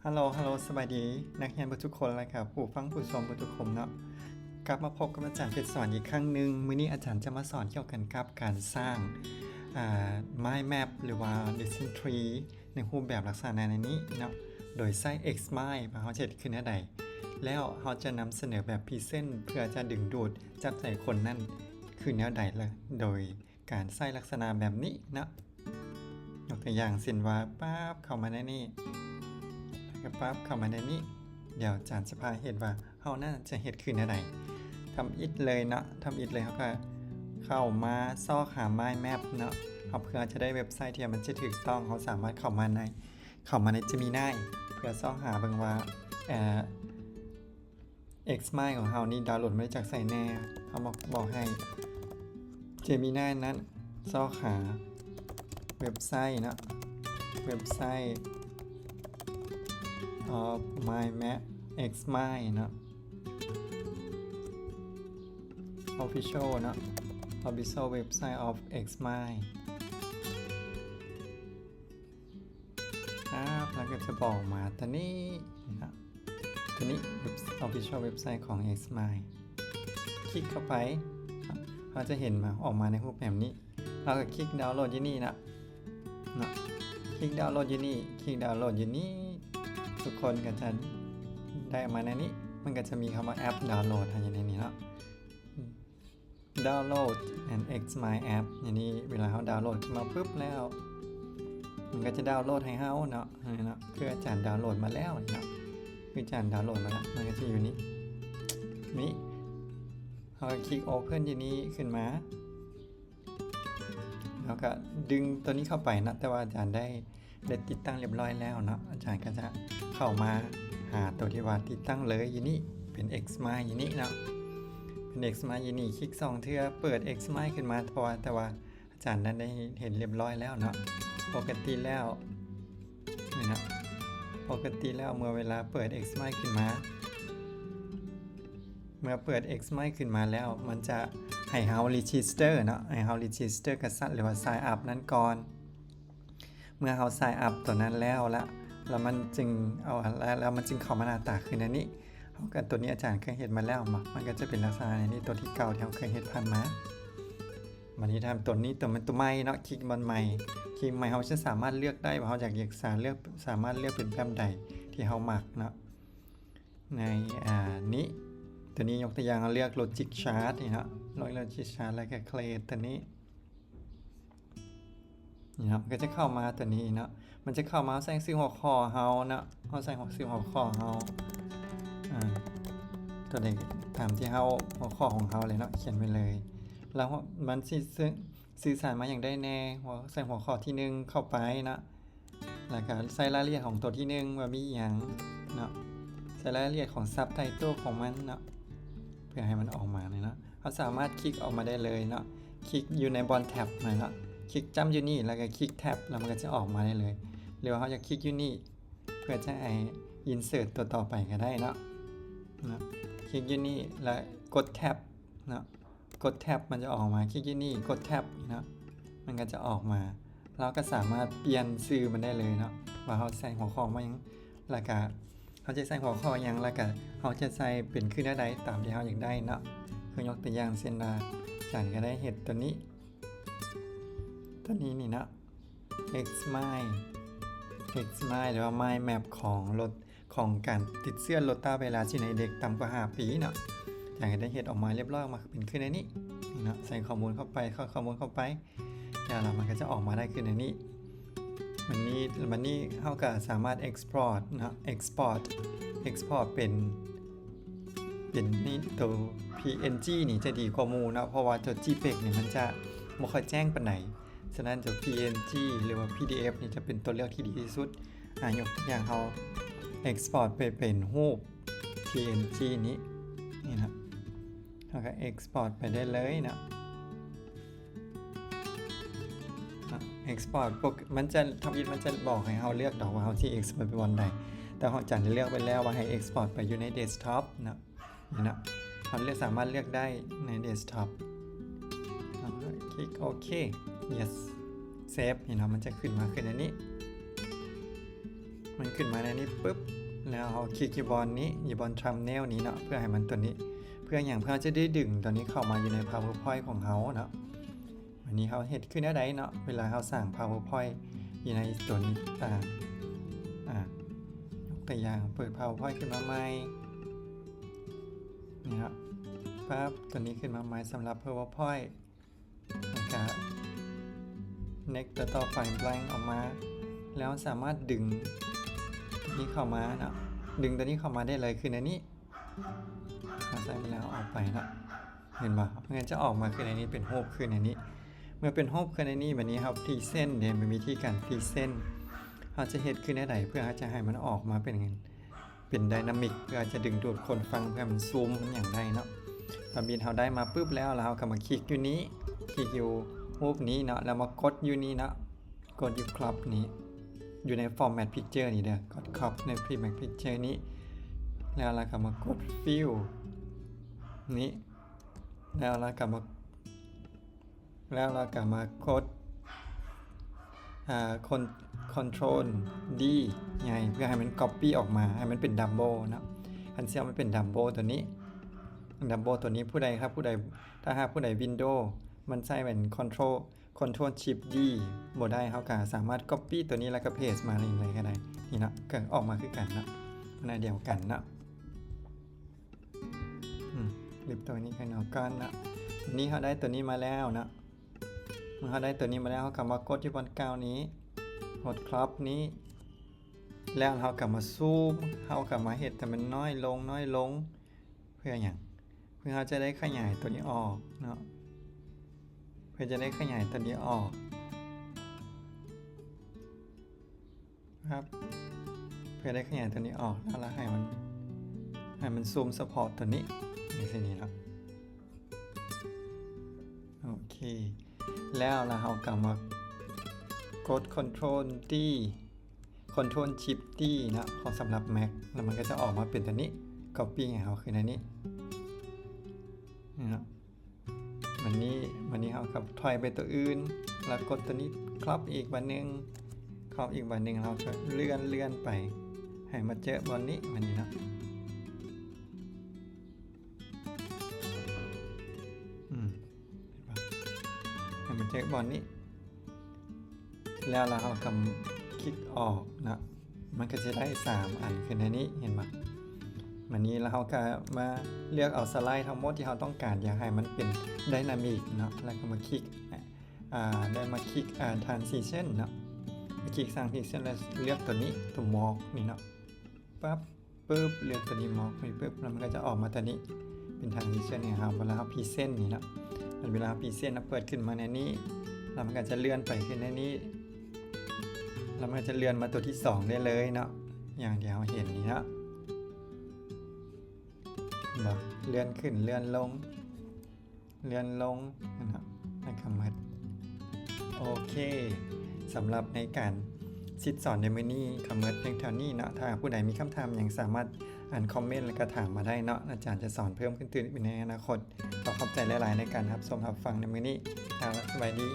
ຮັລໂຫຼ ຮັລໂຫຼ ສະບາຍດີ ນັກຮຽນເບິດທຸກຄົນ ແລະ ກໍຜູ້ຟັງຜູ້ຊົມເບິດທຸກຄົນເນາະ. ກັບມາພົບກັບອາຈານເພັດສອນອີກຄັ້ງໜຶ່ງ. ມື້ນີ້ອາຈານຈະມາສອນກ່ຽວກັນກັບການສ້າງ ອາ mind map ຫຼືວ່າ decision tree ໃນຮູບແບບລັກສະນະແນວນີ້ເນາະ ໂດຍໃຊ້ X mind ວ່າເຮົາຈະເຮັດຄືແນວໃດ ແລ້ວເຮົາຈະນຳສະເໜີແບບ present ເພື່ອຈະດຶງດູດຈັບໃຈຄົນນັ້ນຄືແນວໃດ ແລະ ໂດຍ ການໃຊ້ລັກສະນະແບບນີ້ເນາະ. ຍົກຕົວຢ່າງເຊັ່ນວ່າ ປັບ ເຂົ້າມາໃນນີ້ ແລ້ວກໍປັບ ເຂົ້າມາໃນນີ້. ດຽວອາຈານຈະພາເຮັດວ່າເຮົານັ້ນຈະເຮັດຄືແນວໃດ. ທຳອິດເລີຍເນາະ ທຳອິດເລີຍ ເຮົາກໍເຂົ້າມາຊອກຫາ mind map ເນາະ. ເຮົາ ເພື່ອຈະໄດ້ເວັບໄຊທີ່ມັນຈະຖືກຕ້ອງ ເຮົາສາມາດເຂົ້າມາໃນ ເຂົ້າມາໃນ Gemini ເພື່ອຊອກຫາເບິ່ງວ່າ ເອີ X mind ຂອງເຮົານີ້ດາວໂຫຼດມາຈາກໃສແດ່. ເຮົາມາບອກໃຫ້ Gemini ນັ້ນຊອກຫາເວັບໄຊເນາະ ເວັບໄຊ of mind map X mind ເນາະ official ເນາະ official website of X mind. ຄັບ ແລ້ວກໍຈະບອກມາຕົວນີ້ນະ ຕົວນີ້ Official Website ຂອງ X mind. ຄລິກເຂົ້າໄປ ເຮົາຈະເຫັນມາ ອອກມາໃນຮູບແບບນີ້. ເຮົາກໍຄລິກດາວໂຫຼດຢູ່ນີ້ນະ ເນາະ ຄລິກດາວໂຫຼດຢູ່ນີ້ ຄລິກດາວໂຫຼດຢູ່ນີ້. ທຸກຄົນກໍຈະໄດ້ອອກມາໃນນີ້ ມັນກໍຈະມີຄຳວ່າ App Download ຢູ່ໃນນີ້ເນາະ. Download an X mind app ອັນນີ້ເວລາເຮົາດາວໂຫຼດຂຶ້ນມາປຶບແລ້ວ ມັນກໍຈະດາວໂຫຼດໃຫ້ເຮົາເນາະ. ນີ້ເນາະ ຄືອາຈານດາວໂຫຼດມາແລ້ວນີ້ເນາະ ຄືອາຈານດາວໂຫຼດມາແລ້ວ ມັນກໍຈະຢູ່ນີ້ ນີ້ ເຮົາກໍຄລິກ Open ຢູ່ນີ້ຂຶ້ນມາ ເຮົາກໍດຶງຕົວນີ້ເຂົ້າໄປເນາະ. ແຕ່ວ່າອາຈານໄດ້ ໄດ້ຕິດຕັ້ງຮຽບຮ້ອຍແລ້ວເນາະ ອາຈານກໍຈະເຂົ້າມາຫາຕົວທີ່ວ່າຕິດຕັ້ງເລີຍຢູ່ນີ້ ເປັນ X mind ຢູ່ນີ້ເນາະ ເປັນ X mind ຢູ່ນີ້. ຄລິກສອງເທື່ອ ເປີດ X mind ຂຶ້ນມາ ເພາະວ່າ ແຕ່ວ່າອາຈານນັ້ນໄດ້ເຫັນຮຽບຮ້ອຍແລ້ວເນາະ. ປົກກະຕິແລ້ວ ນີ້ເນາະ ປົກກະຕິແລ້ວເມື່ອເວລາເປີດ X mind ຂຶ້ນມາ ເມື່ອເປີດ X mind ຂຶ້ນມາແລ້ວ ມັນຈະໃຫ້ເຮົາ register ເນາະ ໃຫ້ເຮົາ register ກັບ หรือວ່າ sign up ນັ້ນກ່ອນ. ເມື່ອເຮົາ sign up ຕົວນັ້ນແລ້ວລະ ແລ້ວມັນຈຶ່ງເອົາ ແລ້ວມັນຈຶ່ງເຂົ້າມາໜ້າຕາຄືແນວນີ້. ເຮົາກໍ ຕົວນີ້ອາຈານເຄີຍເຮັດມາແລ້ວເນາະ ມັນກໍຈະເປັນລັກສະນະແນວນີ້ ຕົວທີ່ເກົ່າທີ່ເຮົາເຄີຍເຮັດຜ່ານມາ. ບັດນີ້ຖ້າຕົວນີ້ ຕົວມັນ ຕົວໃໝ່ເນາະ ຄລິກບ່ອນໃໝ່ ຄລິກໃໝ່ ເຮົາຈະສາມາດເລືອກໄດ້ວ່າເຮົາຢາກ ຢາກສາ ເລືອກ ສາມາດເລືອກເປັນແບບໃດທີ່ເຮົາມັກເນາະ. ໃນ ອາ ນີ້ ຕົວນີ້ຍົກຕົວຢ່າງ ເຮົາເລືອກ Logic Chart ນີ້ເນາະ ເລືອກ Logic Chart ແລ້ວກໍ Create ຕົວນີ້ ນີ້ເນາະ ກໍຈະເຂົ້າມາຕົວນີ້ເນາະ ມັນຈະເຂົ້າມາ ເຮົາໃສ່ຊື່ຫົວຂໍ້ເຮົາເນາະ ເຮົາໃສ່ຊື່ຫົວຂໍ້ເຮົາ ອາ ຕົວໃດຕາມທີ່ເຮົາ ຫົວຂໍ້ຂອງເຮົາເລີຍເນາະ ຂຽນໄປເລີຍ. ແລ້ວມັນຊິ ສື່ສານມາຫຍັງໄດ້ແດ່ ຫົວ ໃສ່ຫົວຂໍ້ທີໜຶ່ງເຂົ້າໄປເນາະ ແລ້ວກໍໃສ່ລາຍລະອຽດຂອງຕົວທີໜຶ່ງວ່າມີຫຍັງເນາະ ໃສ່ລາຍລະອຽດຂອງ subtitle ຂອງມັນເນາະ ເພື່ອໃຫ້ມັນອອກມານີ້ເນາະ. ເຮົາສາມາດຄລິກອອກມາໄດ້ເລີຍເນາະ ຄລິກຢູ່ໃນບ່ອນ Tab ນັ້ນເນາະ ຄລິກຈ້ຳຢູ່ນີ້ ແລ້ວກໍຄລິກ Tab ແລ້ວມັນກໍຈະອອກມາໄດ້ເລີຍ. ຫຼືວ່າເຮົາຢາກຄລິກຢູ່ນີ້ ເພື່ອຈະໃຫ້ insert ຕົວຕໍ່ໄປກໍໄດ້ເນາະ ເນາະ ຄລິກຢູ່ນີ້ ແລ້ວກົດ Tab ເນາະ ກົດ Tab ມັນຈະອອກມາ ຄລິກຢູ່ນີ້ ກົດ Tab ເນາະ ມັນກໍຈະອອກມາ. ເຮົາກໍສາມາດປ່ຽນຊື່ມັນໄດ້ເລີຍເນາະ ວ່າເຮົາໃສ່ຫົວຂໍ້ວ່າຫຍັງ ແລ້ວກະເຮົາຈະໃສ່ຫົວຂໍ້ຫຍັງ ແລ້ວກະເຮົາຈະໃສ່ເປັນຄືແນວໃດຕາມທີ່ເຮົາຢາກໄດ້ເນາະ. ຄືຍົກຕົວຢ່າງເຊັ່ນວ່າ ອາຈານກໍໄດ້ເຮັດຕົວນີ້ ຕົວນີ້ນີ້ເນາະ X mind X mind ຫຼືວ່າ mind map ຂອງໂລ ຂອງການຕິດເຊື້ອໂຣຕາໄວຣັສຢູ່ໃນເດັກຕ່ຳກວ່າຫ້າປີເນາະ. ອາຈານກໍໄດ້ເຮັດອອກມາຮຽບຮ້ອຍ ອອກມາເປັນຄືໃນນີ້ ນີ້ເນາະ ໃສ່ຂໍ້ມູນເຂົ້າໄປ ເຂົ້າຂໍ້ມູນເຂົ້າໄປ ແລ້ວມັນກໍຈະອອກມາໄດ້ຄືໃນນີ້. ບັດນີ້ ບັດນີ້ເຮົາກໍສາມາດ export ເນາະ export export ເປັນ ເປັນໃນໂຕ PNG ນີ້ຈະດີກວ່າໝູ່ເນາະ ເພາະວ່າໂຕ JPEG ນີ້ມັນຈະບໍ່ຄ່ອຍແຈ້ງປານໃດ. ສະນັ້ນໂຕ PNG ຫຼືວ່າ PDF ນີ້ຈະເປັນຕົວເລືອກທີ່ດີທີ່ສຸດ. ອາ ຍົກຕົວຢ່າງເຮົາ export ໄປເປັນຮູບ PNG ນີ້ ນີ້ນະ ເຮົາກໍ export ໄປໄດ້ເລີຍເນາະ. ເນາະ export ພວກ ມັນຈະ ທຳອິດມັນຈະບອກໃຫ້ເຮົາເລືອກດອກວ່າເຮົາຊິ export ໄປບ່ອນໃດ ແຕ່ຂອງອາຈານໄດ້ເລືອກໄວ້ແລ້ວວ່າໃຫ້ export ໄປຢູ່ໃນ desktop ເນາະ. ນີ້ເນາະ ເຮົາເລືອກ ສາມາດເລືອກໄດ້ໃນ desktop ເຮົາຄລິກໂອເຄ yes save ນີ້ເນາະ ມັນຈະຂຶ້ນມາຄືແນວນີ້ ມັນຂຶ້ນມາແນວນີ້ປຶບ ແລ້ວເຮົາຄລິກຢູ່ບ່ອນນີ້ ຢູ່ບ່ອນ thumbnail ນີ້ເນາະ ເພື່ອໃຫ້ມັນຕົວນີ້ ເພື່ອຫຍັງ? ເພື່ອເຮົາຈະໄດ້ດຶງຕົວນີ້ເຂົ້າມາຢູ່ໃນ PowerPoint ຂອງເຮົາເນາະ. ອັນນີ້ເຮົາເຮັດຄືແນວໃດເນາະ? ເວລາເຮົາສ້າງ PowerPoint ຢູ່ໃນຕົວນີ້ຕ່າງ ອາ ຍົກຕົວຢ່າງ ເປີດ PowerPoint ຂຶ້ນມາໃໝ່ ນີ້ເນາະ ປັບ ຕົວນີ້ຂຶ້ນມາໃໝ່ສຳລັບ PowerPoint ແລ້ວກະ next ຕົວຕໍ່ໄປ blank ອອກມາ ແລ້ວສາມາດດຶງຕົວນີ້ເຂົ້າມາເນາະ ດຶງຕົວນີ້ເຂົ້າມາໄດ້ເລີຍ ຄືໃນນີ້ ເຮົາໃສ່ໄປແລ້ວ ເອົາອອກໄປເນາະ ເຫັນບໍ່? ມັນຈະອອກມາຄືໃນນີ້ ເປັນຮູບຄືໃນນີ້. ເມື່ອເປັນຮູບຄືໃນນີ້ ບາດນີ້ເຮົາ present ເດ້ ມີວິທີການ present ເຮົາຈະເຮັດຄືແນວໃດ ເພື່ອເຮົາຈະໃຫ້ມັນອອກມາເປັນ ເປັນ dynamic ເພື່ອຈະດຶງດູດຄົນຟັງ ເພື່ອໃຫ້ມັນຊູມມັນຫຍັງໄດ້ເນາະ. ຕອນບິດເຮົາໄດ້ມາປຶບແລ້ວ ແລ້ວເຮົາກໍມາຄລິກຢູ່ນີ້ ຄລິກຢູ່ຮູບນີ້ເນາະ ແລ້ວມາກົດຢູ່ນີ້ເນາະ ກົດຢູ່ crop ນີ້ ຢູ່ໃນ format picture ນີ້ເດີ ກົດ crop ໃນ format picture ນີ້ ແລ້ວເຮົາກໍມາກົດ fill ນີ້ ແລ້ວເຮົາກໍມາ ແລ້ວເຮົາກໍມາກົດ ອາ Con- Control D ໃຫຍ່ ເພື່ອໃຫ້ມັນ copy ອອກມາ ໃຫ້ມັນເປັນ double ເນາະ. ຄັນຊິເອົາມັນເປັນ double ຕົວນີ້ double ຕົວນີ້ ຜູ້ໃດ ຖ້າຜູ້ໃດ ຖ້າຫາກຜູ້ໃດ Windows ມັນໃຊ້ແມ່ນ Control Control Shift D ບໍ່ໄດ້ ເຮົາກໍສາມາດ copy ຕົວນີ້ ແລ້ວກໍ paste ມາໃນນີ້ກໍໄດ້ ນີ້ເນາະ ກໍອອກມາຄືກັນເນາະ ອັນດຽວກັນເນາະ. ອືມ ລຶບຕົວນີ້ໃຫ້ເຮົາກ່ອນເນາະ. ນີ້ເຮົາໄດ້ຕົວນີ້ມາແລ້ວເນາະ ເມື່ອເຮົາໄດ້ຕົວນີ້ມາແລ້ວ ເຮົາກໍມາກົດຢູ່ບ່ອນເກົ່ານີ້ ກົດ crop ນີ້ ແລ້ວເຮົາກໍມາຊູມ ເຮົາກໍມາເຮັດໃຫ້ມັນນ້ອຍລົງ ນ້ອຍລົງ ເພື່ອຫຍັງ? ເພື່ອເຮົາຈະໄດ້ຂະຫຍາຍຕົວນີ້ອອກເນາະ ເພື່ອຈະໄດ້ຂະຫຍາຍຕົວນີ້ອອກ ຄັບ ເພື່ອໄດ້ຂະຫຍາຍຕົວນີ້ອອກ ແລ້ວເຮົາໃຫ້ມັນ ໃຫ້ມັນຊູມສະເພາະຕົວນີ້ ຈັ່ງຊີ້ນີ້ເນາະ. ໂອເຄ ແລ້ວ ແລ້ວເຮົາກໍມາກົດ Control D Control Shift D ເນາະ ຂອງ ສຳລັບ Mac ແລ້ວມັນກໍຈະອອກມາເປັນຕົວນີ້ copy ໃຫ້ເຮົາຄືໃນນີ້ເນາະ. ບາດນີ້ ບາດນີ້ເຮົາກໍຖອຍໄປຕົວອື່ນ ແລ້ວກົດຕົວນີ້ crop ອີກບາດໜຶ່ງ crop ອີກບາດໜຶ່ງ ເຮົາກໍເລື່ອນ ເລື່ອນໄປ ໃຫ້ມາເຈີບ່ອນນີ້ ບາດນີ້ເນາະ ອືມ ເຫັນບໍ່? ໃຫ້ມາເຈີບ່ອນນີ້ ແລ້ວ ແລ້ວເຮົາກໍຄລິກອອກເນາະ ມັນກໍຈະໄດ້ສາມອັນຂຶ້ນໃນນີ້ ເຫັນບໍ່? ບາດນີ້ ແລ້ວເຮົາກໍມາເລືອກເອົາສະໄລທັງໝົດທີ່ເຮົາຕ້ອງການ ຢາກໃຫ້ມັນເປັນ dynamic ເນາະ ແລ້ວກໍມາຄລິກ ອາ ໄດ້ມາຄລິກ ອາ transition ເນາະ ມາຄລິກ transition ແລ້ວເລືອກຕົວນີ້ ຕົວ morph ນີ້ເນາະ ປັບ ປຶບ ເລືອກຕົວນີ້ morph ໄປປຶບ ແລ້ວມັນກໍຈະອອກມາຕົວນີ້ ເປັນ transition ໃຫ້ເຮົາ ເວລາເຮົາ present ນີ້ເນາະ. ເວລາເຮົາ present ເຮົາເປີດຂຶ້ນມາໃນນີ້ ແລ້ວມັນກໍຈະເລື່ອນໄປຂຶ້ນໃນນີ້ ແລ້ວມັນກໍຈະເລື່ອນມາຕົວທີສອງໄດ້ເລີຍເນາະ ຢ່າງທີ່ເຮົາເຫັນນີ້ເນາະ ເຫັນບໍ່? ເລື່ອນຂຶ້ນ ເລື່ອນລົງ ເລື່ອນລົງເນາະ ແລ້ວກໍໝົດ. ໂອເຄ ສຳລັບໃນການສິດສອນໃນມື້ນີ້ກໍໝົດພຽງເທົ່ານີ້ເນາະ. ຖ້າຜູ້ໃດມີຄຳຖາມຫຍັງ ສາມາດ ອັນ ຄອມເມັນ ແລ້ວກໍຖາມມາໄດ້ເນາະ ອາຈານຈະສອນເພີ່ມຂຶ້ນຕື່ມໃນອະນາຄົດ. ຂໍຂອບໃຈຫຼາຍໆໃນການຮັບຊົມຮັບຟັງໃນມື້ນີ້. ສະບາຍດີ.